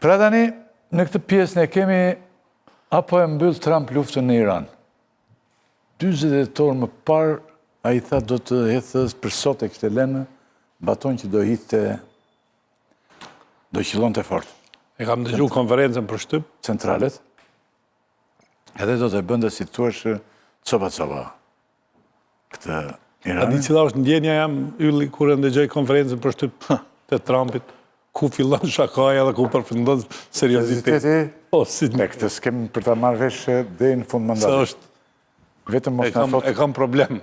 Pra tani, në këtë pjesë ne kemi apo e mbyll Trump luftën në Iran. 48 orë më parë, ai tha do të hedhë për sot e kishte lënë baton që do hidhte do qëllonte fort. E kam dëgju konferencën për shtyp. Centralet. Edhe do të bënte si të thuash copa copa. Këtë Iranin. A di cila është ndjenja jem, Ylli, kur e ndëgjoj konferencën për shtyp të Trumpit, ku fillon shakaja dhe ku përfundon serioziteti. Po, si Me këtë s'kem për ta marrë vesh deri në fund mandatit. Se është Vetëm mos na thotë. E kam problem.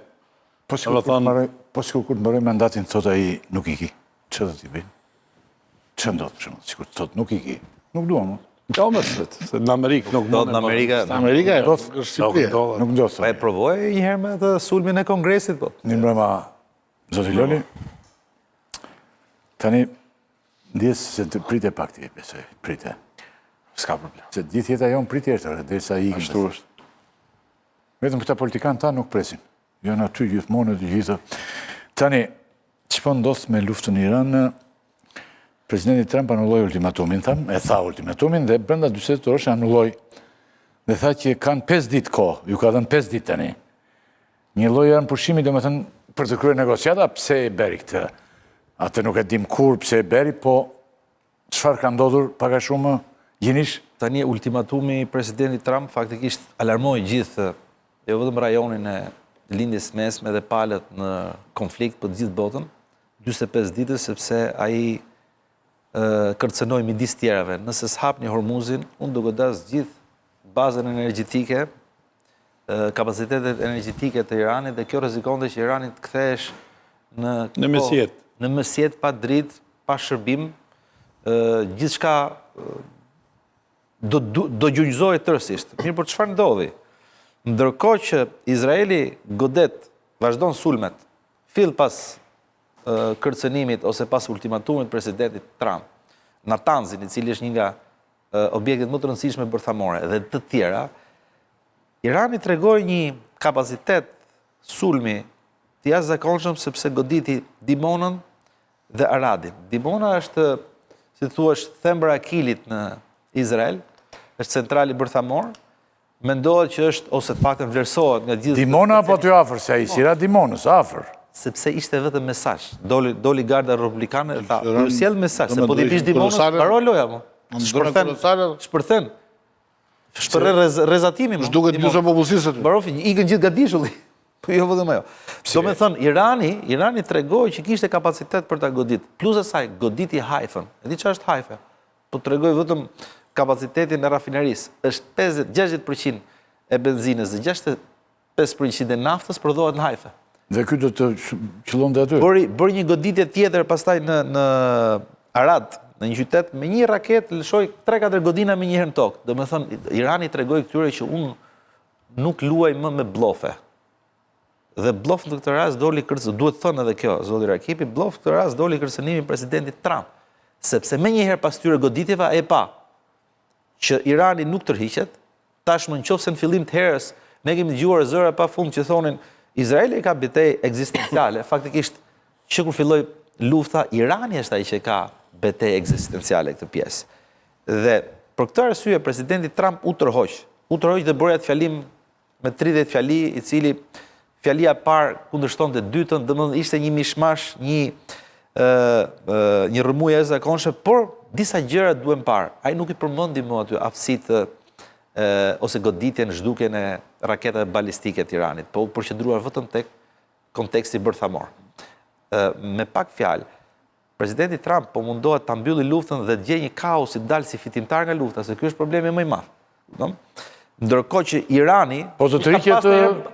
Po sikur kur të mbaroj, po sikur kur të mbaroj mandatin thotë ai nuk iki. Ç'do t'i bëjmë? Ç'do ndodh për shembull, sikur të thotë nuk iki. Nuk dua më. Jo, më se, se në Amerikë nuk ndodh. Në Amerikë, në Amerikë jo, është Shqipëria. Nuk ndodh. Po e provoi një herë me atë sulmin e Kongresit po. Mirëmbrëma, zoti Loli. Tani ndjesë se të prite pak ti, besoj, prite. S'ka problem. Se gjithë jeta jonë pritje është, derisa ikim. Ashtu është. Vetëm këta politikanë ta nuk presin. Janë aty gjithmonë të gjithë. Tani, ç'po ndodh me luftën në Iran? Presidenti Trump anulloi ultimatumin, thamë, e tha ultimatumin dhe brenda 48 orësh anulloi. Dhe tha që kanë 5 ditë kohë, ju ka dhënë 5 ditë tani. Një lloj armëpushimi, domethënë, për të kryer negociata, pse e bëri këtë? Atë nuk e dim kur pse e bëri, po çfarë ka ndodhur pak a shumë gjinish? Tani ultimatumi i presidentit Trump faktikisht alarmoi gjithë jo vetëm rajonin e Lindjes së Mesme dhe palët në konflikt, po të gjithë botën, 45 ditës sepse ai kërcënoi midis tjerave, nëse s'hapni Hormuzin, unë do godas gjithë bazën energjetike, kapacitetet energjetike të Iranit dhe kjo rrezikonte që Irani të kthehesh në në mesjetë, në mesjetë pa dritë, pa shërbim, gjithçka do do gjunjëzohej tërësisht. Mirëpo çfarë ndodhi? Ndërkohë që Izraeli godet, vazhdon sulmet, fill pas kërcënimit ose pas ultimatumit presidentit Trump, Natanzin, i cili është një nga objektet më të rëndësishme bërthamore dhe të tjera, Irani tregoi një kapacitet sulmi të jashtëzakonshëm sepse goditi Dimonën dhe Aradin. Dimona është, si të thuash, thembra e Akilit në Izrael, është centrali bërthamor, mendohet që është, ose të paktën vlerësohet nga gjithë... Dimona apo aty afër, se ai s'i ra Dimonës, afër. Sepse ishte vetëm mesazh. Doli, doli garda republikane dhe tha, ju sjell mesazh, se po t'i bish Dimonës, mbaroi loja, mo. Shpërthen, shpërthen. Shpërthen rrezatimi. Zhduket gjysma e popullsisë aty. Mbaroi, ikën gjithë gadishulli. Po jo vetëm ajo. Domethënë, Irani, Irani tregoi që kishte kapacitet për ta godit. Plus asaj, goditi Haifën. E di çfarë është Haifa? Po tregoj vetëm kapacitetin e rafinerisë. Është 50, 60% e benzinës dhe 65% e naftës prodhohet në Haifa. Dhe ky do të qëllonte aty? Bëri, bëri një goditje tjetër pastaj në, në Arad, në një qytet, me një raketë lëshoi 3-4 godina menjëherë në tokë. Domethënë, Irani tregoi këtyre që unë nuk luaj më me blofe. Dhe blof në këtë rast doli kërcë, duhet thënë edhe kjo, zoti Rakipi, blof në këtë rast doli kërcënimi i presidentit Trump, sepse menjëherë pas tyre goditjeve e pa që Irani nuk tërhiqet, tashmë në qoftë se në fillim të herës ne kemi dëgjuar zëra pa fund që thonin Izraeli ka betejë ekzistenciale, faktikisht që kur filloi lufta, Irani është ai që ka betejë ekzistenciale këtë pjesë. Dhe për këtë arsye presidenti Trump u tërhoq. U tërhoq dhe bëri atë fjalim me 30 fjali, i cili fjalia e parë kundërshtonte të dytën, domethënë ishte një mishmash, një ë ë një rrëmujë e jashtëzakonshme, por disa gjëra duhen parë. Ai nuk i përmendi më aty aftësitë ë ose goditjen, zhdukjen e raketave balistike të Iranit, po u përqendrua vetëm tek konteksti bërthamor. Ë me pak fjalë, Presidenti Trump po mundohet ta mbylli luftën dhe të gjejë një kaos si të dalë si fitimtar nga lufta, se ky është problemi më i madh. Kupton? Ndërkohë që Irani po të tërhiqet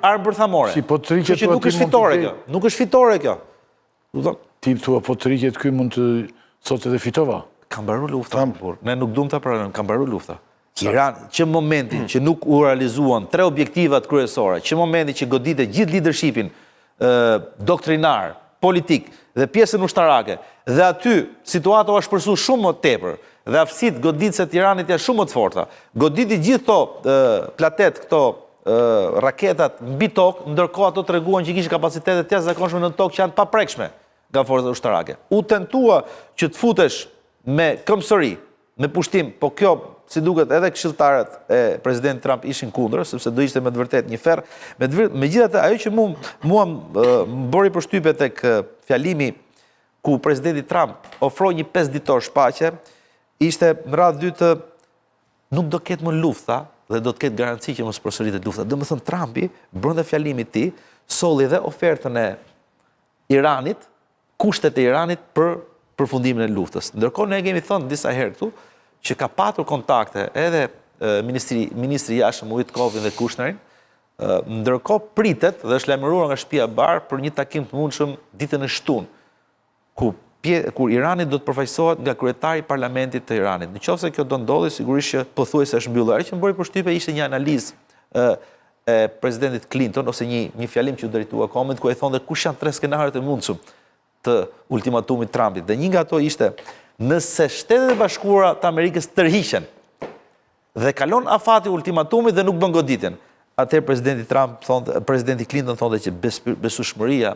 armë bërthamore. Si po të tërhiqet që nuk është fitore kjo. Nuk është fitore kjo. Kupton? Ti thua po të tërhiqet ky mund të thotë edhe fitova. Ka mbaruar lufta, burrë. Ne nuk duam ta pranojmë, ka mbaruar lufta. Iran, që momentin që nuk u realizuan tre objektivat kryesore, që momentin që godite gjithë leadershipin doktrinar, politik dhe pjesën ushtarake, dhe aty situata u ashpërsu shumë më tepër, dhe aftësitë goditëse të Iranit janë shumë më të forta. Goditi gjithë këto platet, këto raketat mbi tokë, ndërkohë ato treguan që kishin kapacitete të jashtëzakonshme në tokë që janë të paprekshme nga forcat ushtarake. U tentua që të futesh me këmbësori. me pushtim, po kjo, si duket, edhe këshilltarët e presidentit Trump ishin kundër, sepse do ishte me të vërtetë një ferr. Me të vërtetë, megjithatë, ajo që mu, mua më bëri përshtypje tek fjalimi ku presidenti Trump ofroi një 5 ditorësh paqe, ishte në radhë dytë nuk do ketë më lufta dhe do të ketë garanci që mos përsëritet lufta. Domethënë Trumpi brenda fjalimit të tij solli dhe ofertën e Iranit, kushtet e Iranit për përfundimin e luftës. Ndërkohë ne kemi thënë disa herë këtu që ka patur kontakte edhe ministri ministri i jashtëm Witkoffin dhe Kushnerin. Ndërkohë pritet dhe është lajmëruar nga Shtëpia e Bardhë për një takim të mundshëm ditën e shtunë, ku kur Irani do të përfaqësohet nga kryetari i parlamentit të Iranit. Në qoftë se kjo do ndodhi, sigurisht që pothuajse është mbyllur. Ajo që më bëri përshtypje ishte një analizë e presidentit Clinton ose një një fjalim që u drejtua kombit ku ai thonte kush janë tre skenarët e mundshëm të ultimatumit Trumpit. Dhe një nga ato ishte nëse Shtetet e Bashkuara të Amerikës tërhiqen dhe kalon afati i ultimatumit dhe nuk bën goditjen. Atëherë presidenti Trump thonte, presidenti Clinton thonte që bes, besueshmëria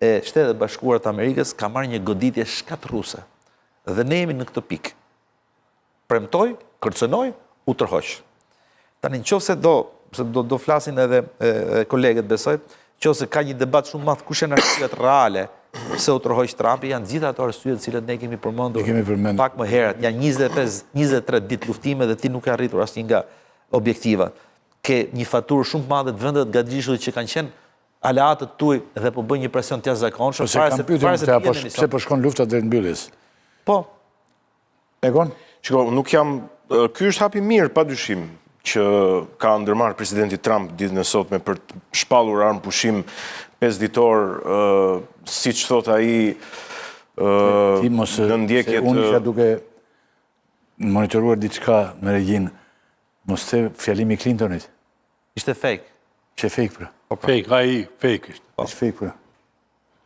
e Shteteve të Bashkuara të Amerikës ka marrë një goditje shkatërruese. Dhe ne jemi në këtë pikë. Premtoi, kërcënoi, u tërhoq. Tani në qoftë se do, se do, do flasin edhe e, e, kolegët besoj, qoftë se ka një debat shumë të madh kush janë arsyet reale pse u tërhoq Trumpi, janë gjithë ato arsye të cilat ne kemi përmendur, kemi përmendur pak më herët, janë 25 23 ditë luftime dhe ti nuk ke arritur asnjë nga objektivat. Ke një faturë shumë të madhe të vendeve të gadishullit që kanë qenë aleatët tuaj dhe po bëjnë një presion të jashtëzakonshëm po para se para se të apo pse po shkon lufta drejt mbylljes. Po. Egon? Shiko, nuk jam ky është hap i mirë padyshim që ka ndërmarrë presidenti Trump ditën e sotme për të shpallur armëpushim 5 ditor, siç thotë ai në ndjekje të Unë isha duke monitoruar diçka me regjinë, mos the fjalimi i Clintonit. Ishte fake. Qe fake pra. Po, pra. Fake, ai fake ishte. Po. Ishte fake pra.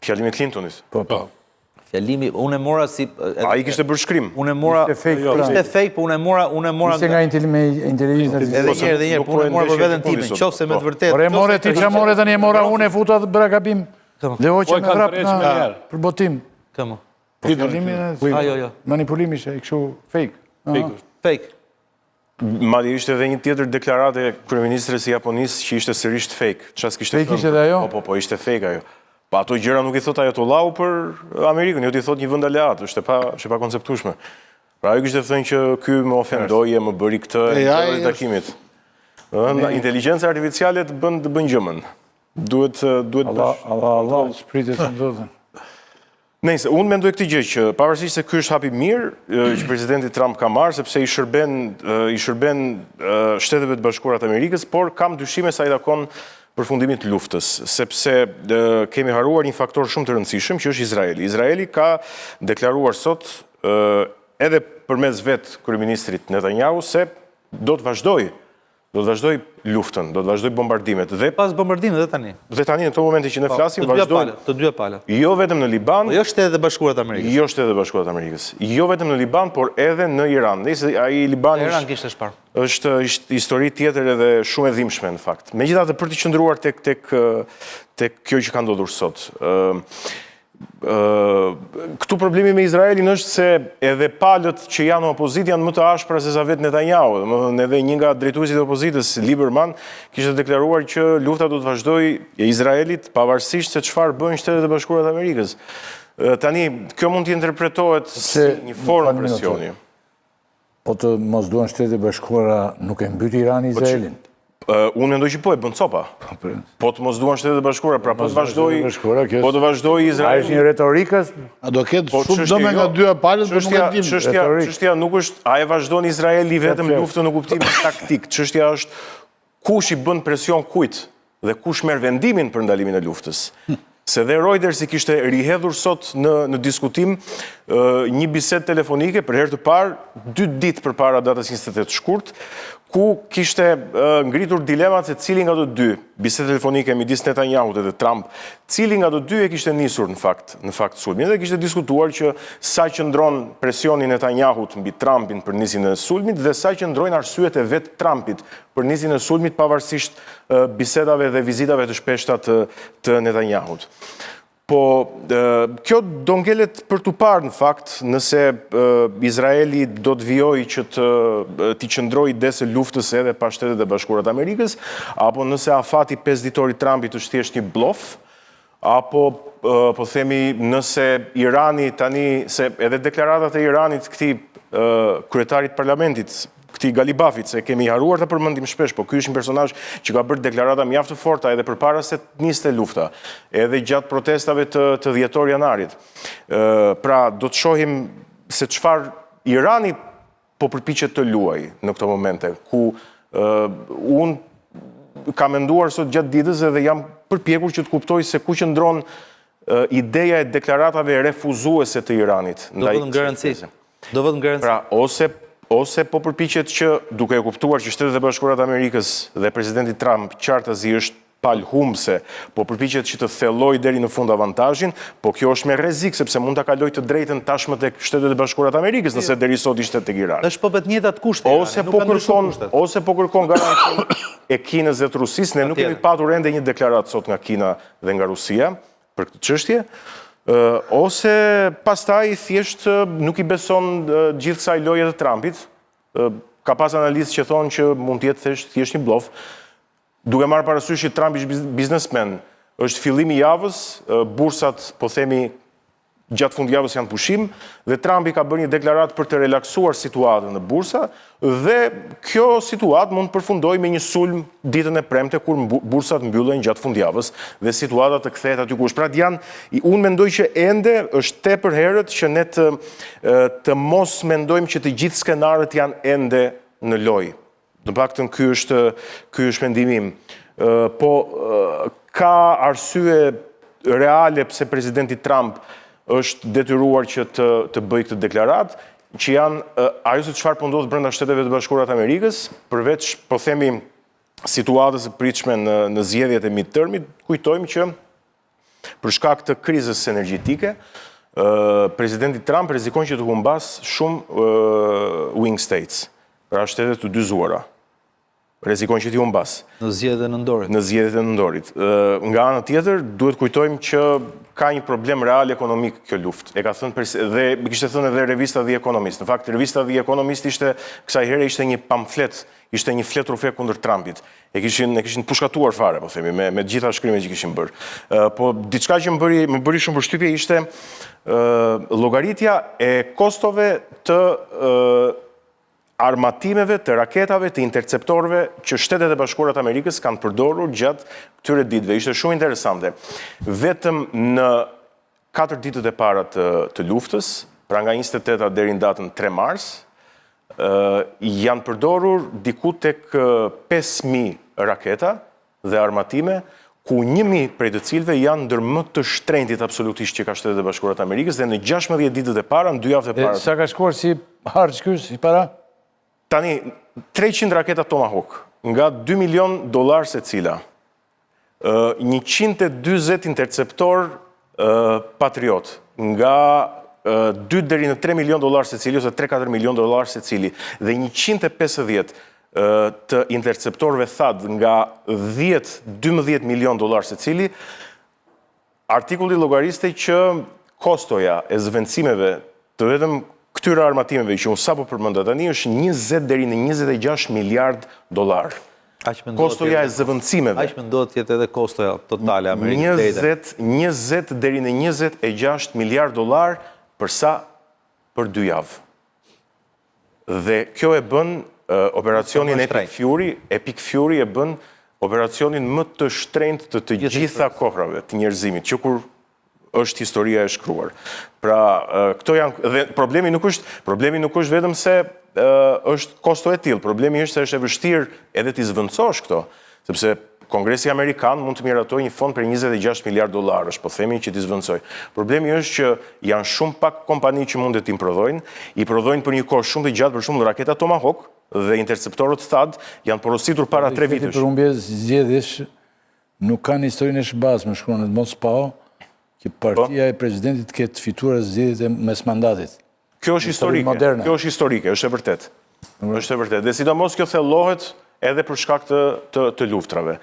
Fjalimi i Clintonit. Po, po. Fjalimi, unë e mora si... Ai kishte bërë shkrim. Unë e mora... Ishte fake, pra. Ishte fake, po unë e mora... Unë e mora... Ishte nga inteligjenca artificiale. Edhe një herë, edhe një herë, po unë e mora për veten time, në qoftë se me të vërtetë... Por e more ti ça more tani e mora unë e futa dhe bëra gabim. Dhe hoqa me vrap në për botim. Këmo. Po fjalimi... Jo, jo. Manipulimi ishte, kështu fake. Fake. Fake. Madje ishte edhe një tjetër deklaratë e kryeministres së Japonisë që ishte sërish fake. Ça s'kishte thënë? Fake ishte edhe ajo? Po, po, po, ishte fake ajo. Po ato gjëra nuk i thotë Ayatollahu për Amerikën, jo t'i thotë një vend aleat, është e pa, është e pakonceptueshme. Pra ajo kishte thënë që ky më ofendoi e më bëri këtë e e takimit. Ëh, inteligjenca artificiale të bën të bën gjëmën. Duhet duhet Allah, Allah, Allah, ç'pritet të ndodhë. Nejse, unë mendoj këtë gjë që pavarësisht se ky është hap i mirë që presidenti Trump ka marrë sepse i shërben i shërben Shteteve të Bashkuara të Amerikës, por kam dyshime sa i takon përfundimit të luftës, sepse kemi harruar një faktor shumë të rëndësishëm që është Izraeli. Izraeli ka deklaruar sot edhe përmes vetë kryeministrit Netanyahu se do të vazhdojë Do të vazhdojë luftën, do të vazhdojë bombardimet dhe pas bombardimeve dhe tani. Dhe tani në këto momente që ne po, flasim vazhdojnë të dyja palët. Jo vetëm në Liban, po jo Shtetet e Bashkuara të Amerikës. Jo Shtetet e Bashkuara të Amerikës. Jo vetëm në Liban, por edhe në Iran. Nëse ai Libani Iran kishte shpar. Është histori tjetër edhe shumë e dhimbshme në fakt. Megjithatë për të qëndruar tek tek tek kjo që ka ndodhur sot. Ë Këtu problemi me Izraelin është se edhe palët që janë në opozitë janë më të ashpra se sa vetë Netanyahu. Domethënë edhe një nga drejtuesit e opozitës, Lieberman, kishte deklaruar që lufta do të vazhdojë e Izraelit pavarësisht se çfarë bëjnë Shtetet e Bashkuara të Amerikës. Tani, kjo mund të interpretohet si një formë presioni. Po të mos duan Shtetet e Bashkuara, nuk e mbyt Irani po Izraelin? Unë mendoj që po e bën copa. Po, po. po të mos duan Shtetet e Bashkuara, pra po të vazhdojë po të vazhdojë Izraeli. A është një retorikë? A do ketë po, shumë dëme nga jo, dyja palët, po nuk e dim. Çështja, çështja nuk është a e vazhdon Izraeli vetëm luftën në kuptimin taktik. Çështja është Kush i bën presion kujt dhe kush merr vendimin për ndalimin e luftës? Se dhe Reuters i kishte rihedhur sot në në diskutim një bisedë telefonike për herë të parë dy ditë përpara datës 28 shkurt, ku kishte ngritur dilemat se cili nga të dy, bisedë telefonike midis Netanyahut edhe Trump, cili nga të dy e kishte nisur në fakt në fakt sulmin dhe kishte diskutuar që sa qëndron presioni i Netanyahut mbi Trumpin për nisjen e sulmit dhe sa qëndrojnë arsyet e vetë Trumpit për nisjen e sulmit pavarësisht bisedave dhe vizitave të shpeshta të të Netanyahut. Po, kjo do ngelet për t'u parë në fakt, nëse Izraeli do të vijojë që të t'i qëndrojë idesë së luftës edhe pa Shtetet e Bashkuara të Amerikës, apo nëse afati 5 ditor i Trumpit është thjesht një blof, apo po themi nëse Irani tani, se edhe deklaratat e Iranit këtij kryetarit të parlamentit, këtij Galibafit, se kemi harruar ta përmendim shpesh, po ky është një personazh që ka bërë deklarata mjaft të forta edhe përpara se të niste lufta, edhe gjatë protestave të, të dhjetor janarit. Pra, do të shohim se çfarë Irani po përpiqet të luajë në këto momente, ku unë kam menduar sot gjatë ditës edhe jam përpjekur që të kuptoj se ku qëndron ideja e deklaratave refuzuese të Iranit. Do vetëm garanci. Do vetëm garanci. Pra, ose ose po përpiqet që duke e kuptuar që Shtetet e Bashkuara të Amerikës dhe presidenti Trump qartazi është palë humbëse, po përpiqet që të thellojë deri në fund avantazhin, po kjo është me rrezik sepse mund ta kalojë të drejtën tashmë tek Shtetet e Bashkuara të Amerikës, nëse deri sot ishte tek Irani. Është po me të njëjtat kushte Ose po kërkon ose po kërkon garancinë e Kinës dhe të Rusisë, ne nuk kemi patur ende një deklaratë sot nga Kina dhe nga Rusia për këtë çështje, ose pastaj thjesht nuk i beson gjithë kësaj loje të Trumpit. Ka pas analistë që thonë që mund të jetë thjesht thjesht një blof. Duke marrë parasysh që Trump është biznesmen, është fillimi i javës, bursat, po themi, gjatë fundjavës janë pushim dhe Trumpi ka bërë një deklaratë për të relaksuar situatën në bursa dhe kjo situatë mund të përfundojë me një sulm ditën e premte kur bursat mbyllen gjatë fundjavës dhe situata të kthehet aty ku është. Pra janë, unë mendoj që ende është tepër herët që ne të të mos mendojmë që të gjithë skenarët janë ende në lojë. Të paktën ky është ky është mendimi im. Po ka arsye reale pse presidenti Trump është detyruar që të të bëjë këtë deklaratë, që janë ajo se çfarë po ndodh brenda Shteteve të Bashkuara të Amerikës, përveç po themi situatës së pritshme në në zgjedhjet e midtermit, kujtojmë që Për shkak të krizës energjetike, presidenti Trump rrezikon që të humbasë shumë wing states, pra shtete të dyzuara. Rrezikon që t'i humbasë. Në zgjedhjet e nëntorit. Në zgjedhjet e nëntorit. Nga ana tjetër, duhet kujtojmë që ka një problem real ekonomik kjo luftë. E ka thënë dhe e kishte thënë edhe revista The Economist. Në fakt, revista The Economist ishte kësaj here ishte një pamflet, ishte një fletërrufe kundër Trumpit. E kishin e kishin pushkatuar fare, po themi, me me të gjitha shkrimet që kishin bërë. Ë po diçka që më bëri më bëri shumë përshtypje ishte ë llogaritja e kostove të ë armatimeve, të raketave, të interceptorëve që Shtetet e Bashkuara të Amerikës kanë përdorur gjatë këtyre ditëve. Ishte shumë interesante. Vetëm në Katër ditët e para të të luftës, pra nga 28-ta deri në datën 3 mars, janë përdorur diku tek 5000 raketa dhe armatime, ku 1000 prej të cilëve janë ndër më të shtrenjtit absolutisht që ka Shtetet e Bashkuara të Amerikës dhe në 16 ditët e para, në dy javët e para. Sa ka shkuar si harxh ky, si para? Tani, 300 raketa Tomahawk, nga 2 milion dollarë secila. 140 interceptorë Patriot, nga 2 deri në 3 milion dollarë secili, ose 3-4 milion dollarë secili, dhe 150 të interceptorëve THAAD nga 10-12 milion dollarë secili, Artikulli llogariste që kostoja e zëvendësimeve të vetëm këtyre armatimeve që unë sapo përmenda tani është 20 deri në 26 miliard dollarë. Kostoja e zëvendësimeve. Aq mendohet të jetë edhe kostoja totale e Amerikës. 20 20 deri në 26 miliard dollarë për sa për dy javë. Dhe kjo e bën operacionin Epic Fury, Epic Fury e bën operacionin më të shtrenjtë të të gjitha kohrave të njerëzimit, që kur është historia e shkruar. Pra, këto janë dhe problemi nuk është, problemi nuk është vetëm se është kosto e tillë, problemi është se është e vështirë edhe t'i zëvendësosh këto, sepse Kongresi Amerikan mund të miratojë një fond prej 26 miliard dollarësh, po themi që t'i zëvendësojë. Problemi është që janë shumë pak kompani që mundet t'i prodhojnë, i prodhojnë për një kohë shumë të gjatë, për shembull raketa Tomahawk dhe interceptorët THAAD janë porositur para 3 vitesh. Për humbje zgjedhjesh nuk ka në historinë e SHBA-s, më shkruan Edmond Spaho, që partia e presidentit të ketë fituar zgjedhjet e mes mandatit. Kjo është historike, kjo është historike, është e vërtetë. Është e vërtetë. Dhe sidomos kjo thellohet edhe për shkak të të, të luftrave.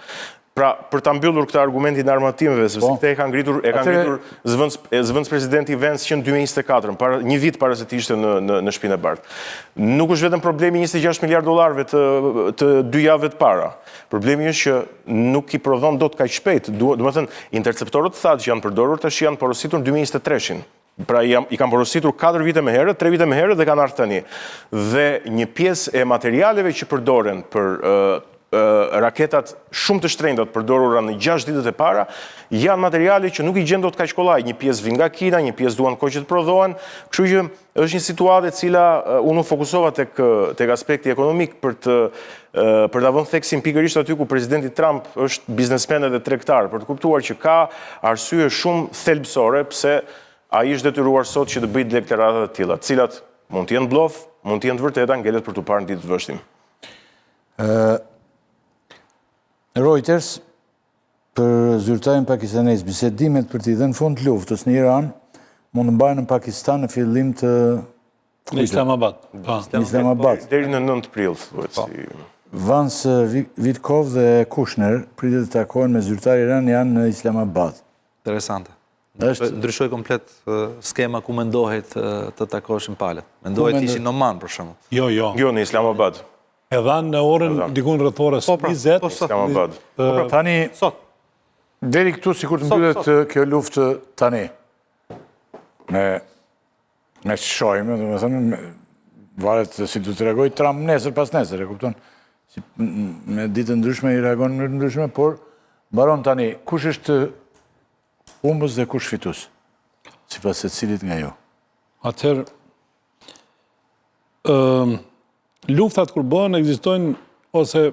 Pra, për ta mbyllur këtë argumentin e armatimeve, sepse po. këtë e ka ngritur e ka ngritur zëvendës zëvendëspresidenti Vance që në 2024, para një vit para se të ishte në në në Shtëpinë e Bardhë. Nuk është vetëm problemi i 26 miliard dollarëve të të dy javëve të para. Problemi është që nuk i prodhon dot kaq shpejt. Domethënë, interceptorët THAAD që janë përdorur tash janë porositur në 2023-shin. Pra i, i kanë porositur 4 vite më herët, 3 vite më herët dhe kanë ardhur tani. Dhe një pjesë e materialeve që përdoren për raketat shumë të shtrenjta të përdorura në 6 ditët e para, janë materiale që nuk i gjen dot kaq kollaj. Një pjesë vijnë nga Kina, një pjesë duan kohë që të prodhohen, kështu që është një situatë e cila unë u fokusova tek tek aspekti ekonomik për të për ta vënë theksin pikërisht aty ku presidenti Trump është biznesmen edhe tregtar, për të kuptuar që ka arsye shumë thelbësore pse ai është detyruar sot që të bëjë deklarata të tilla, të cilat mund të jenë bllof, mund të jenë të vërteta, ngelet për t'u parë në ditët në vazhdim. Reuters për zyrtarin pakistanez bisedimet për t'i dhënë fund luftës në Iran mund të mbahen në Pakistan në fillim të Në Islamabad. Po. Në Islamabad. Deri në 9 prill, thuhet po. si. Vance, Witkoff dhe Kushner pritet të takohen me zyrtarë iranianë në Islamabad. Interesante. Është ndryshoi komplet skema ku mendohej të, të takoheshin palët. Mendohej të ishin në Oman për shembull. Jo, jo. Jo, në Islamabad. E dhanë në orën diku rreth orës po, pra, 20. Po, Islamabad. Po, pra, tani sot. Deri këtu sikur të mbyllet kjo luftë tani. Me me ç'shohim, domethënë varet si do të reagojë Trump nesër pas nesër, e kupton? Si me ditë të ndryshme i reagon në mënyrë të ndryshme, por mbaron tani, kush është Humbës dhe kush fitues? Sipas secilit nga ju. Atëherë, luftat kur bëhen ekzistojnë ose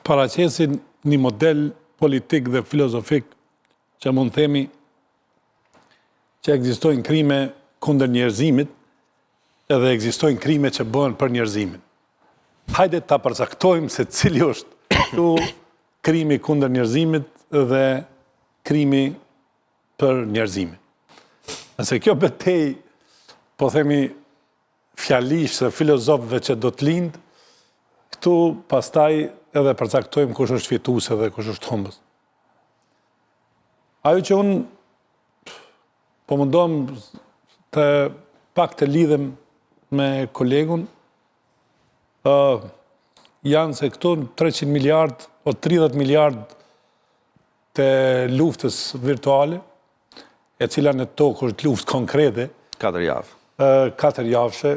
paraqesin një model politik dhe filozofik që mund themi që ekzistojnë krime kundër njerëzimit edhe ekzistojnë krime që bëhen për njerëzimin. Hajde ta përcaktojmë se cili është këtu krimi kundër njerëzimit dhe krimi për njerëzimin. Nëse kjo betejë, po themi fjalish së filozofëve që do të lindë, këtu pastaj edhe përcaktojmë kush është fitues dhe kush është humbës. Ajo që unë po mundohem të pak të lidhem me kolegun, uh, janë se këto 300 miliard o 30 miliard të luftës virtuale, e cila në tokë është luftë konkrete, 4 javë. 4 javëshe,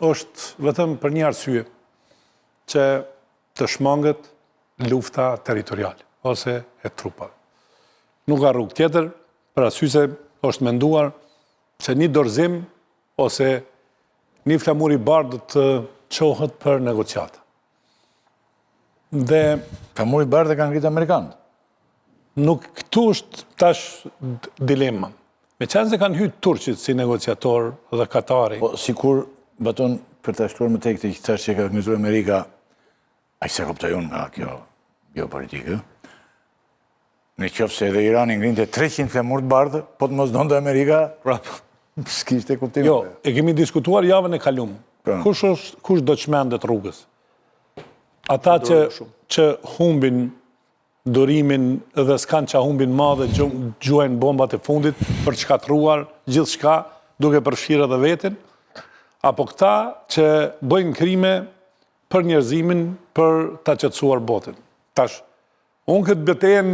është vetëm për një arsye, që të shmanget lufta territoriale, ose e trupave. Nuk ka rrugë tjetër, për arsye se është menduar që një dorëzim ose një flamur i bardhë do të çohet për negociata. Dhe flamurin e bardhë e kanë ngritë amerikanët. Nuk këtu është tash dilema. Meqenëse kanë hyrë turqit si negociator dhe Katari. Po, sikur, Baton, për ta shtuar më tej këtë që tash që ka ngritur Amerika, aq sa kuptoj unë nga kjo gjeopolitikë, në qoftë se edhe Irani ngrinte 300 flamur të bardhë, po të mos donte Amerika, prapë, s'kishte kuptim. Jo, e kemi diskutuar javën e kalume. Po. Kush është, kush do çmendet rrugës? Ata që, që humbin durimin dhe s'kanë ça humbin ma dhe gjuajnë bombat e fundit për të shkatërruar gjithçka duke përfshirë edhe veten, apo këta që bëjnë krime për njerëzimin për ta qetësuar botën. Tash, unë këtë betejën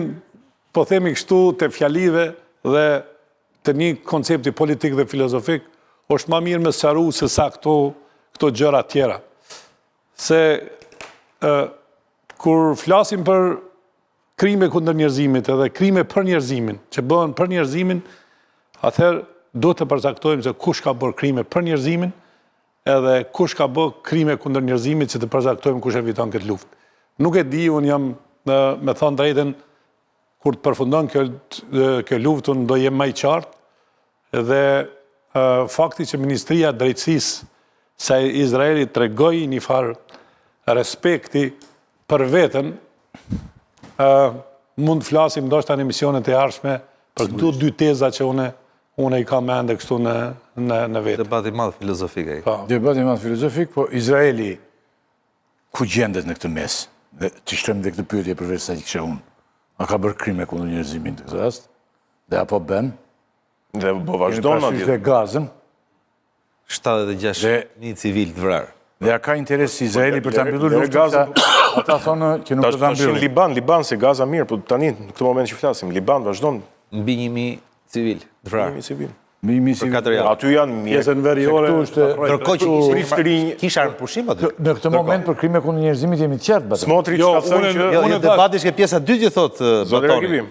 po themi kështu të fjalive dhe të një koncepti politik dhe filozofik, është ma mirë me sqaru se sa këto, këto gjëra tjera. Se ë, kur flasim për krime kundër njerëzimit edhe krime për njerëzimin, që bëhen për njerëzimin, atëherë duhet të përcaktojmë se kush ka bërë krime për njerëzimin, edhe kush ka bërë krime kundër njerëzimit që të përcaktojmë kush e fiton këtë luftë. Nuk e di, unë jam, me thonë drejtën, kur të përfundon kjo, kjo luftë, unë do jem ma i qartë, dhe fakti që Ministria e Drejtësisë së Izraelit tregoi një farë respekti për veten, mund të flasim ndoshta në emisionet e ardhshme për këto dy teza që unë unë i kam ende kështu në në në vete. Debat i madh filozofik ai. Po. Debat i madh filozofik, po Izraeli ku gjendet në këtë mes? Dhe të shtojmë dhe këtë pyetje përveç sa që kisha unë. A ka bërë krime kundër njerëzimit në këtë rast? Dhe apo bën? Dhe po vazhdon madje. Dhe Gazën. 76.000 civilë të vrarë. Dhe a ka interes Izraeli për ta mbyllur luftën? Gaza, ata thonë që nuk do ta mbyllin. Tash Liban, Liban se Gaza mirë, po tani në këtë moment që flasim, Liban vazhdon mbi 1000 civilë të vrarë. 1000 civilë. Mbi 1000 civilë. Aty janë mirë. Pjesën veriore. Këtu është ndërkohë që priftërinj kisha armëpushim aty. Në këtë moment për krime kundër njerëzimit jemi të qartë. Smotrich jo, ka thënë që jo, jo, debati është pjesa e dytë që thotë Batoni.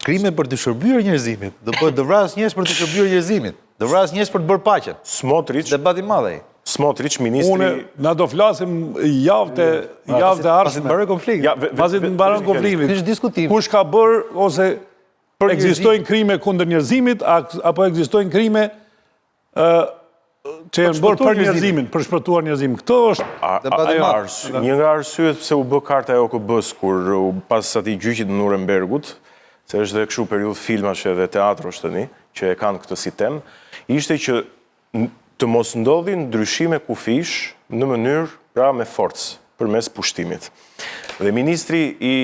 Krime për të shërbyer njerëzimit, do bëhet do vrasësh njerëz për të shërbyer njerëzimit, do vrasësh njerëz për të bërë paqen. Smotrich, debat i madh ai. Smotrich, ministri Unë na do flasim javët e javët e ardhshme. Pasi të mbarojë konflikti. Ja, pasi të mbaron konflikti. Ky është diskutim. Kush ka bërë ose ekzistojnë krime kundër njerëzimit apo ekzistojnë krime ë që janë bërë për njerëzimin, për shpëtuar njerëzimin. Këto është ajo arsye. Një nga arsyet pse u bë karta e OKB-s kur pas atij gjyqit të Nurembergut, se është dhe kështu periudhë filmash edhe teatrosh tani që e kanë këtë si temë, ishte që të mos ndodhin ndryshime kufijsh në mënyrë pra me forcë përmes pushtimit. Dhe ministri i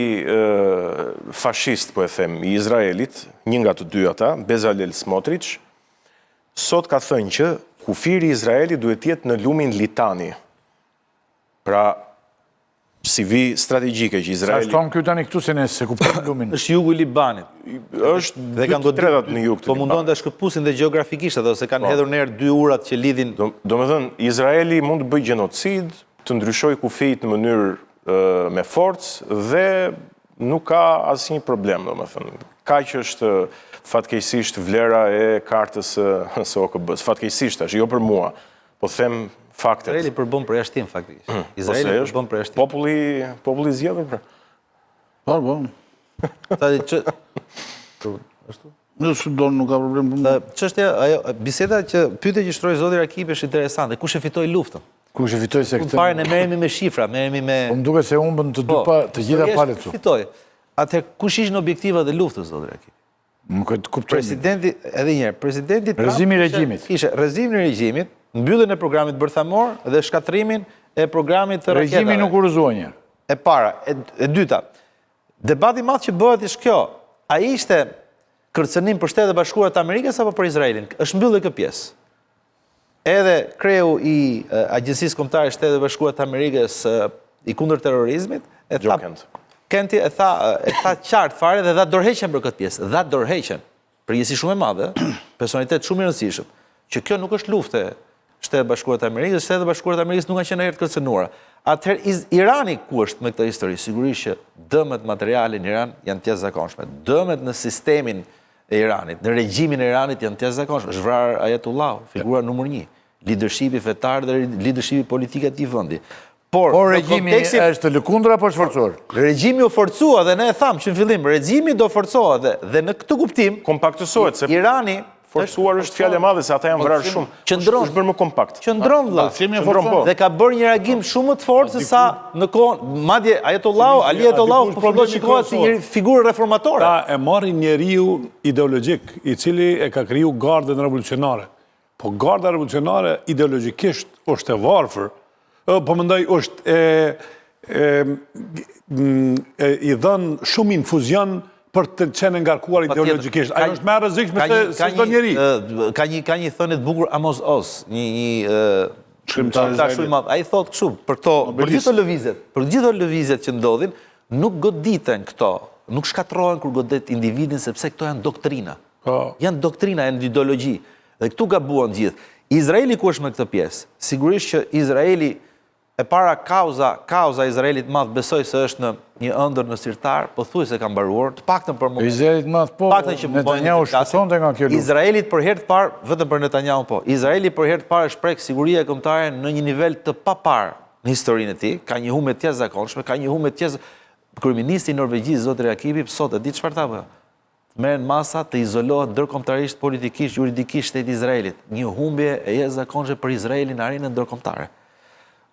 fashist, po e them, i Izraelit, një nga të dy ata, Bezalel Smotrich, Sot ka thënë që kufiri i Izraelit duhet të jetë në lumin Litani. Pra, si vijë strategjike që Izraeli... Sa shton ky tani këtu se ne s'e kuptojmë lumin? Është jugu i Libanit. Është dhe kanë goditur tretat në jug të Po mundohen ta shkëpusin dhe gjeografikisht ato, se kanë po. hedhur në erë dy urat që lidhin... Domethënë, Izraeli mund të bëjë gjenocid, të ndryshojë kufijtë në mënyrë me forcë dhe Nuk ka asnjë problem, domethënë. Kaq është fatkeqësisht vlera e kartës së OKB-së. Fatkeqësisht tash, jo për mua, po them faktet. Izraeli përbën përjashtim faktikisht. Hmm. Izraeli përbën përjashtim. Populli, populli i zgjedhur pra. Po, po. Ta di që ashtu. Nëse do nuk ka problem për mua. Çështja ajo biseda që pyetja që shtroi zoti Rakipi është interesante. Kush e fitoi luftën? Kush e fitoi se këtë? Fare ne merremi me shifra, merremi me Po më duket se humbën të dy po, pa të gjitha palët këtu. Fitoi. Atëherë kush ishin objektivat e luftës zoti Rakipi? Nuk e kuptoj. Presidenti, edhe një herë, presidenti Trump Rrëzimi i regjimit. Ishte rrëzimin e regjimit, mbylljen e programit bërthamor dhe shkatërrimin e programit të raketave. Regjimi nuk u rrëzua një. E para, e, e dyta. Debati i madh që bëhet është kjo, a ishte kërcënim për Shtetet e Bashkuara të Amerikës apo për Izraelin? Është mbyllur kjo pjesë. Edhe kreu i Agjencisë Kombëtare të Shteteve të Bashkuara të Amerikës i kundërterrorizmit, e tha Kent. Kenti e tha e tha qartë fare dhe dha dorëheqjen për këtë pjesë. Dha dorëheqjen. Përgjegjësi shumë e madhe, personalitet shumë i rëndësishëm, që kjo nuk është luftë e Shteteve të Bashkuara të Amerikës, Shtetet e Bashkuara të Amerikës nuk kanë qenë ndonjëherë të kërcënuara. Atëherë Irani ku është me këtë histori? Sigurisht që dëmet materiale në Iran janë të jashtëzakonshme. Dëmet në sistemin e Iranit, në regjimin e Iranit janë të jashtëzakonshme. Është vrarë Ayatollahu, figura numër 1, leadershipi fetar dhe leadershipi politik i atij vendi. Por, Por regjimi kontekstin, është lëkundur apo është forcuar? Regjimi u forcua dhe ne e thamë që në fillim, regjimi do forcohet dhe, dhe në këtë kuptim kompaktësohet se Irani forcuar është fjalë e madhe se ata janë vrarë shumë. Qëndron, është bërë më kompakt. Qëndron vëlla. Qëndron po. Dhe ka bërë një reagim shumë më të fortë se sa në kohën, madje Ayatollahu, Ali Ayatollahu po fillon shikohet si një figurë reformatore. Ta e marrin njeriu ideologjik, i cili e ka kriju gardën revolucionare. Po garda revolucionare ideologjikisht është e varfër, po mendoj është e, e, e i dhënë shumë infuzion për të qenë ngarkuar ideologjikisht. Ajo është më e rrezikshme se se çdo njeri. Ka një ka një thënie të bukur Amos Oz, një një shkrimtar shumë i madh. Ai thotë kështu, për këto, për gjithë lëvizjet, për gjithë lëvizjet që ndodhin, nuk goditen këto, nuk shkatërrohen kur godet individin sepse këto janë doktrina. Po. Janë doktrina, janë ideologji. Dhe këtu gabuan të gjithë. Izraeli ku është me këtë pjesë? Sigurisht që Izraeli e para kauza, kauza e Izraelit të madh besoj se është në një ëndërr në sirtar, pothuajse ka mbaruar, të paktën për momentin. Izraelit të madh po, Netanyahu shpëtonte nga kjo luftë. Izraelit për herë të parë, vetëm për Netanyahu po. Izraeli për herë të parë është prek siguria kombëtare në një nivel të paparë në historinë e tij, ka një humbje të jashtëzakonshme, ka një humbje të jashtëzakonshme. Kryeministri i Norvegjisë, zoti Rakipi, sot e di çfarë tha po? Të merren masa të izolohet ndërkombëtarisht, politikisht, juridikisht shteti i Izraelit. Një humbje e jashtëzakonshme për Izraelin në arenën ndërkombëtare.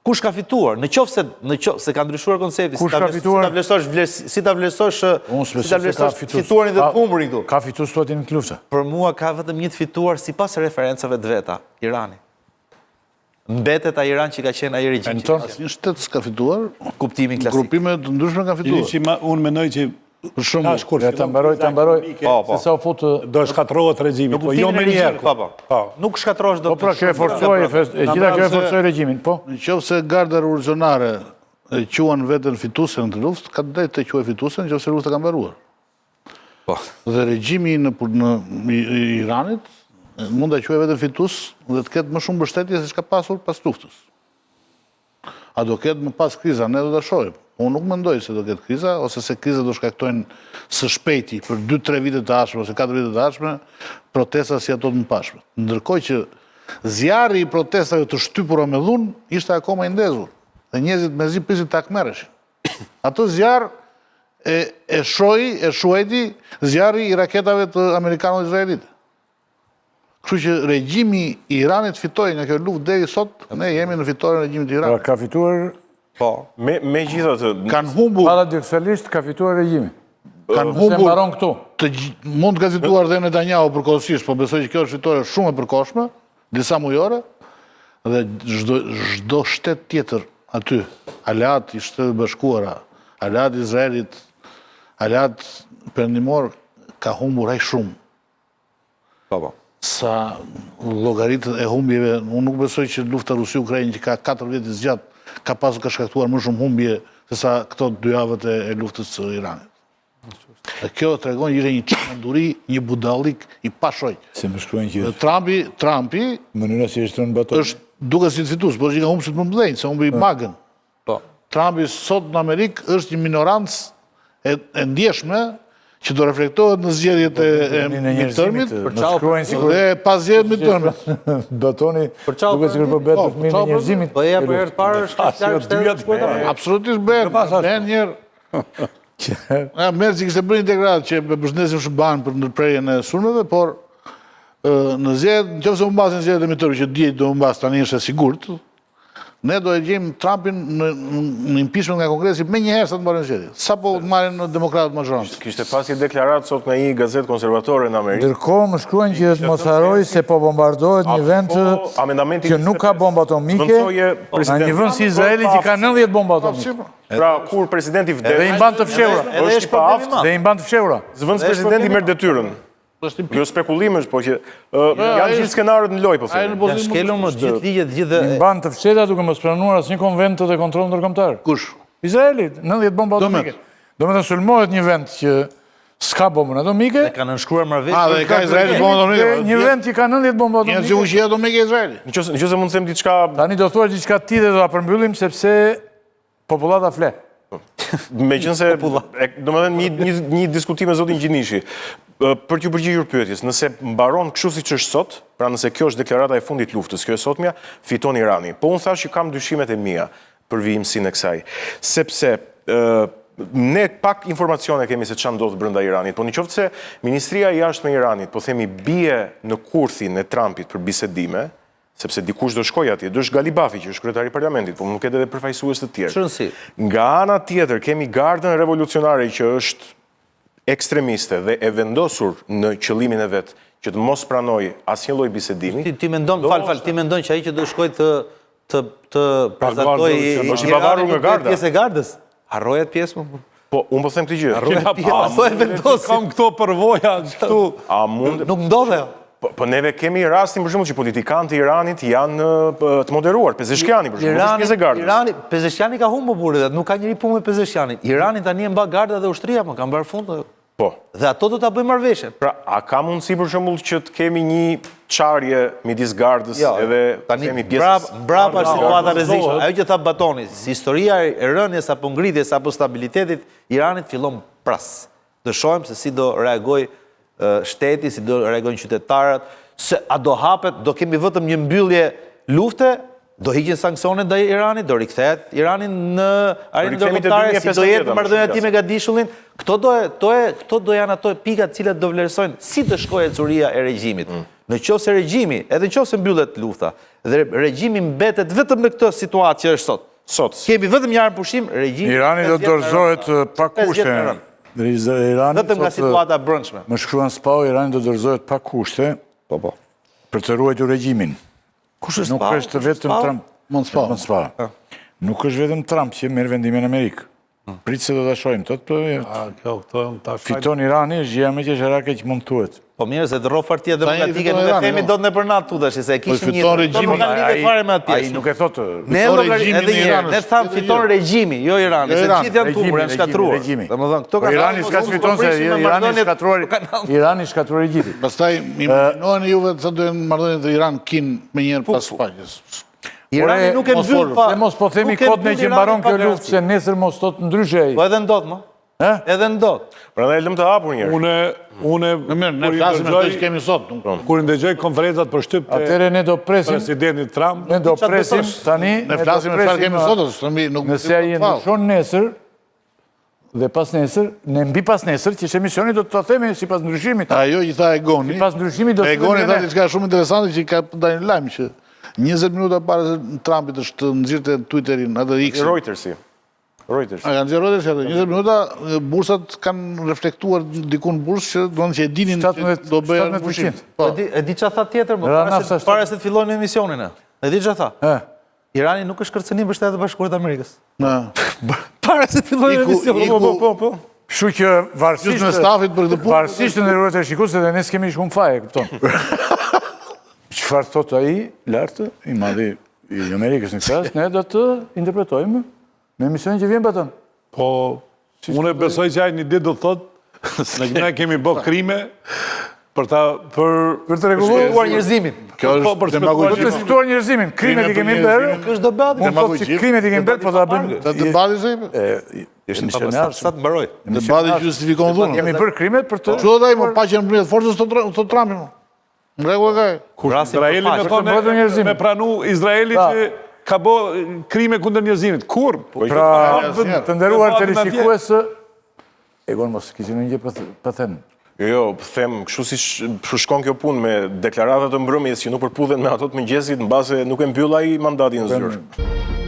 Kush ka fituar? Në qoftë se në qoftë se ka ndryshuar koncepti, si ta vlerësosh si ta vlerësosh si ta vlerësosh fituarin dhe të humburin këtu. Ka fituar sot në këtë luftë. Për mua ka vetëm një të fituar sipas referencave të veta, Irani. Mbetet ai Iran që ka qenë ai regjim që ka qenë. Asnjë shtet s'ka fituar. Kuptimin klasik. Grupime të ndryshme kanë fituar. Unë mendoj që. Për shembull, kur ta mbaroj, ta mbaroj. Po, po. Se sa u fut do shkatërrohet regjimi, po jo menjëherë. Po, po. po. Nuk shkatërrohesh dot. Po pra, kjo e forcoi, e gjitha kjo e forcoi regjimin, po. Në qoftë se garda revolucionare e quan veten fituese në këtë luftë, ka të drejtë të quhet fituese në qoftë se lufta ka mbaruar. Po. Dhe regjimi në në i Iranit mund ta quajë veten fitues dhe të ketë më shumë mbështetje se ç'ka pasur pas luftës. A do ketë më pas kriza? Ne do ta shohim. Unë nuk mendoj se do ketë kriza, ose se kriza do shkaktojnë së shpejti për 2-3 vite të ardhshme ose 4 vite të ardhshme protesta si ato të mëparshme. Ndërkohë që zjarri i protestave të shtypura me dhunë ishte akoma i ndezur dhe njerëzit mezi prisnin të hakmerreshin. Atë zjarr e e shoi, e shuajti zjarri i raketave të amerikano-izraelite. Kështu që regjimi i Iranit fitoi nga kjo luftë deri sot, ne jemi në fitoren e regjimit të Iranit. Pra ka fituar Po. Me megjithatë kanë humbur paradoksalisht ka fituar regjimi. Kanë humbur. mbaron këtu. Të mund të ketë fituar dhe Netanyahu përkohësisht, po besoj që kjo është fitore shumë e përkohshme, disa mujore dhe çdo çdo shtet tjetër aty, aleat i Shteteve të Bashkuara, aleat i Izraelit, aleat perëndimor ka humbur aq shumë Po, po. Sa llogaritë e humbjeve, unë nuk besoj që lufta Rusi-Ukrainë që ka 4 vjet i zgjat, ka pasur ka shkaktuar më shumë humbje se sa këto dy javët e, e luftës së Iranit. Dhe kjo tregon që ishte një çmenduri, një budallik i pashoq. Se më shkruajnë që Dhe Trumpi, Trumpi mënyra si është rënë Batoni. është duket si fitues, por është një nga humbësit më mëdhenj, se humbi MAGA-n. Po. Trumpi sot në Amerikë është një minorancë e, e ndjeshme që do reflektohet në zgjedhjet e, e midtermit dhe pas zgjedhjet midtermit. Batoni duket sikur po bëhet po, dëshminë e njerëzimit. Po ja për herë të parë është larg shtetit. Absolutisht bëhet, bëhet një herë. Ja, Merzi kishte bërë një deklaratë që e përshëndesim SHBA-n për ndërprerjen e sulmeve, por në zgjedhjet, në qoftë se humbasin zgjedhjet e midtermit që dihet do humbas tani është e sigurt, Ne do e gjejmë Trumpin në, në impeachment nga Kongresi menjëherë sa të mbarojnë zgjedhjet. Sapo të marrin demokratët mazhorancën. Kishte pas një deklaratë sot nga një gazetë konservatore në Amerikë. Ndërkohë më shkruajnë që të mos harroj se po bombardohet një vend po, që nuk ka bomba atomike, nga një vend si Izraeli që ka 90 bomba atomike. Pra, kur presidenti vdes, dhe i mban të fshehura. Edhe është pa aftë. Dhe i mban të fshehura. Zëvendëspresidenti merr detyrën. Jo spekulime është, po që janë gjithë skenarët në lojë, po themi. Janë shkelur më gjithë ligjet, gjithë dhe... Mban të fshehta duke mos pranuar asnjë konventë dhe kontroll ndërkombëtar. Kush? Izraeli, 90 bomba atomike. Domethënë sulmohet një vend që s'ka bombën atomike. Dhe ka nënshkruar marrëveshje. A, dhe ka Izraeli bombën atomike. Një vend që ka 90 bomba atomike. Një që fuqi atomike Izraeli. Në qoftë se mund të them diçka... Tani do thuash diçka ti dhe do ta përmbyllim, sepse Popullata fle. Meqenëse, domethënë, një, një, një diskutim me zotin Gjinishi, për t'ju përgjigjur pyetjes, nëse mbaron kështu siç është sot, pra nëse kjo është deklarata e fundit luftës, kjo e sotmja, fiton Irani. Po unë thashë që kam dyshimet e mia për vijimësinë e kësaj, sepse ne pak informacione kemi se ça ndodh brenda Iranit, po në qoftë se Ministria e Jashtme e Iranit, po themi bie në kurthin e Trumpit për bisedime, Sepse dikush do shkojë atje, do është Galibafi që është kryetari i parlamentit, po mund të ketë edhe përfaqësues të tjerë. Ç'rëndësi. Nga ana tjetër kemi gardën revolucionare që është ekstremiste dhe e vendosur në qëllimin e vet që të mos pranojë asnjë lloj bisedimi. Ti ti mendon, fal fal, ti mendon që ai që do shkojë të të të prezantojë është i pavarur nga garda. Pjesë e gardës. Harroje atë pjesë më. Po, unë po them këtë gjë. Harroje atë pjesë, ato e vendosin. Kam këto përvoja këtu. A mund Nuk ndodh ajo. Po, po neve kemi rastin për shembull që politikanë të Iranit janë të moderuar, Pezeshkiani për shembull, është pjesë e gardës. Irani, Pezeshkiani ka humbur burrë, nuk ka njeri punë me Pezeshkianin. Irani tani e mban garda dhe ushtria, më ka mbarë fund. Po. Dhe ato do ta bëjnë marrëveshjen. Pra, a ka mundësi për shembull që të kemi një çarje midis gardës jo, edhe tani themi pjesës? Mbrapa është situata e rrezikshme. Ajo që tha Batoni, si historia e rënies apo ngritjes apo stabilitetit Iranit fillon pras. Do shohim se si do reagojë shteti, si do reagojnë qytetarët, se a do hapet, do kemi vetëm një mbyllje lufte Do hiqen sanksionet ndaj Iranit, do rikthehet Irani në arenën ndërkombëtare, si do jetë marrëdhënia e tij me gadishullin? Këto do to e këto do janë ato pika të cilat do vlerësojnë si të shkojë ecuria e regjimit. Mm. Në qoftë se regjimi, edhe në qoftë se mbyllet lufta, dhe regjimi mbetet vetëm në këtë situatë që është sot. Sot. Kemi vetëm një armëpushim, regjimi Irani do të dorëzohet pa kushte. Irani vetëm nga situata e brendshme. Më shkruan Spaho, Irani do dorëzohet pa kushte. Po po. Për të ruajtur regjimin. Kush është Nuk është vetëm Trump. Mund Spaho. Mund Spaho. Nuk është vetëm Trump që merr vendime në Amerikë. Prit se do ta shohim, thotë, po, A, kjo, këto janë ta shajnë. Fiton Irani, është gjëja më qesharake që mund të thuhet. Po mirë se të rroftë Partia Demokratike nuk e themi dot ne për natë tu tash, se e po kishim një. Fiton regjimi. Nuk kanë lidhje fare me atë pjesë. Ai nuk e thotë. Ne llogari edhe një herë, ne thamë fiton regjimi, jo Irani, se gjithë janë tumbur, janë shkatërruar. Domethënë, këto po kanë Irani s'ka fiton se Irani shkatërruar. Irani shkatërruar i gjithi. Pastaj imagjinojeni juve sa do jenë marrëdhëniet e Iran Kinë menjëherë pas paqes. Irani nuk e mbyll pa. Se mos po themi kot ne që mbaron kjo luftë se nesër mos thotë ndryshe ai. Po edhe ndodh më. Ë? Edhe ndodh. Prandaj lëmë të hapur një herë. Unë unë Në mirë, ne flasim me atë që kemi sot. Po. Kur ndëgjoj konferencat për shtyp të Atëherë ne do presim presidentit Trump. Ne do presim tani, ne flasim me çfarë kemi sot, s'themi nuk. Nëse ai ndryshon nesër, Dhe pasnesër, ne mbi pasnesër, që është emisioni do të ta themi sipas ndryshimit. Ajo që tha Egoni, sipas ndryshimit do të Egoni tha diçka shumë interesante që ka dalë në lajm që 20 minuta para se Trumpi të të nxirrte Twitterin atë X-in. Reutersi. Reuters. A kanë nxjerrë Reuters atë 20 minuta bursat kanë reflektuar diku në bursë që do të që e dinin që do bëjë 17%. Po. E di e di çfarë tha tjetër, më para se para se të fillojnë emisionin. E di çfarë tha? Irani nuk është kërcënim për Shtetet e Bashkuara të Amerikës. Na. Para se të fillojë emisioni. Po, po, po, po. Kështu që varësisht me stafit për këtë punë. Varësisht të nderuar teleshikues edhe ne s'kemi shumë faj, e kupton. Çfarë thotë ai lart i madhi i Amerikës në këtë rast, ne do të interpretojmë në emisionin që vjen patëm. Po, unë besoj që ai një ditë do të thotë, ne ne kemi bë krime për ta për për të rregulluar njerëzimin. Kjo po, është demagogji. Për të shpëtuar njerëzimin, krimet i kemi bërë. Nuk është debat. Mund të thotë krimet i kemi bërë, po ta bëjmë. Të debati se është misionar sa të mbaroj. Debati që justifikon dhunën. Kemi bërë krimet për të. Ç'do ai më paqen nëpërmjet forcës thotë Trumpi. Në rregull e ka. Kur Izraeli me thonë me pranu Izraeli që ka bo krime kundër njerëzimit. Kur? Po, pra, të nderuar teleshikues, Egon, mos kishe një gjë për thënë. Jo, jo, them, kështu si shkon kjo punë me deklaratat të mbrëmjes që nuk përputhen me ato të mëngjesit, mbase nuk e mbyll ai mandatin në zyrë.